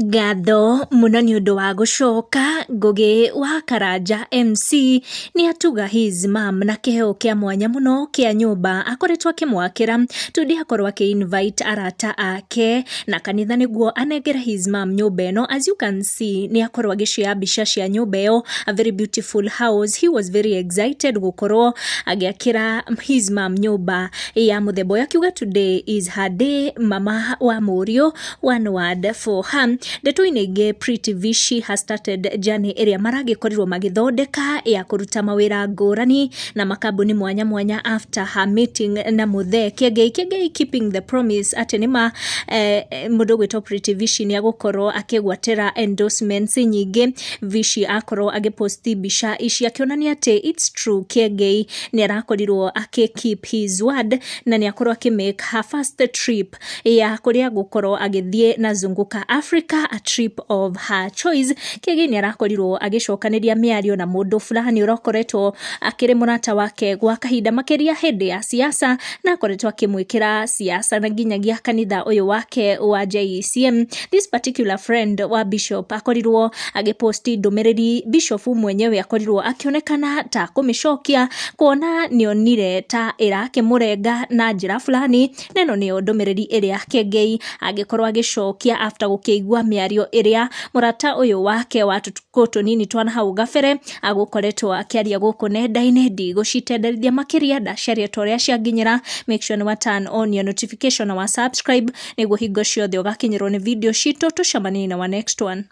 Ngatho mũno nĩ ũndũ wa gũcoka. Ngũgĩ wa Karanja MC nĩ atuga his mum na kĩheo kĩa mwanya mũno kĩa nyũmba akoretwo akĩmwakĩra. Today akorwo akĩ invite arata ake na kanitha nĩguo anengere his mum nyũmba ĩno. As you can see, nĩ akorwo agĩ share mbica cia nyũmba ĩyo, a very beautiful house. He was very excited gũkorwo agĩakĩra his mum nyũmba ya mũthemba ũyũ, akiuga today is her day, mama wa mũriũ, one word for her. Ndeto-inĩ ingĩ, Pretty Vishi has started journey ĩrĩa maragĩkorirwo magĩthondeka ya kũruta mawĩra ngũrani na makambuni mwanya mwanya after her meeting na Muthee Kiengei. Kiengei keeping the promise atĩ nĩma mũndũ ũgwĩtwo Pretty Vishi nĩ agũkorwo akĩgwatĩra endorsements nyingĩ. Vishi akorwo agĩposti mbica ici akĩonania atĩ it's true, Kiengei nĩ arakorirwo akĩ keep his word na nĩ akorwo akĩ make her first trip ya kũrĩa gũkorwo agĩthiĩ na Zunguka Africa, a trip of her choice. Kiengei nĩ arakorirwo agĩcokanĩria mĩario na mũndũ fulani ũrakoretwo akĩrĩ mũrata wake gwa kahinda, makĩria hĩndĩ ya siasa, na akoretwo akĩmwĩkĩra siasa na nginyagia kanitha ũyũ wake wa JECM. This particular friend wa bishop akorirwo agĩposti ndũmĩrĩri, bishop mwenyewe akorirwo akĩonekana ta kũmĩcokia, kuona nĩonire ta ĩrakĩmũrenga na njĩra fulani, na ĩno nĩyo ndũmĩrĩri ĩrĩa Kiengei angĩkorwo agĩcokia after gũkĩigua mĩario ĩrĩa mũrata ũyũ wake wa tũtukũ tũnini twa nahau gabere agũkoretwo akĩaria gũkũ nenda-inĩ. Ndigũcitenderithia makĩria, ndaciaria ta ũrĩa cianginyĩra. Make sure nĩ wa turn on your notification na wa subscribe nĩguo hingo ciothe ũgakinyĩrwo nĩ video citũ. Tũcemanie na wa next one.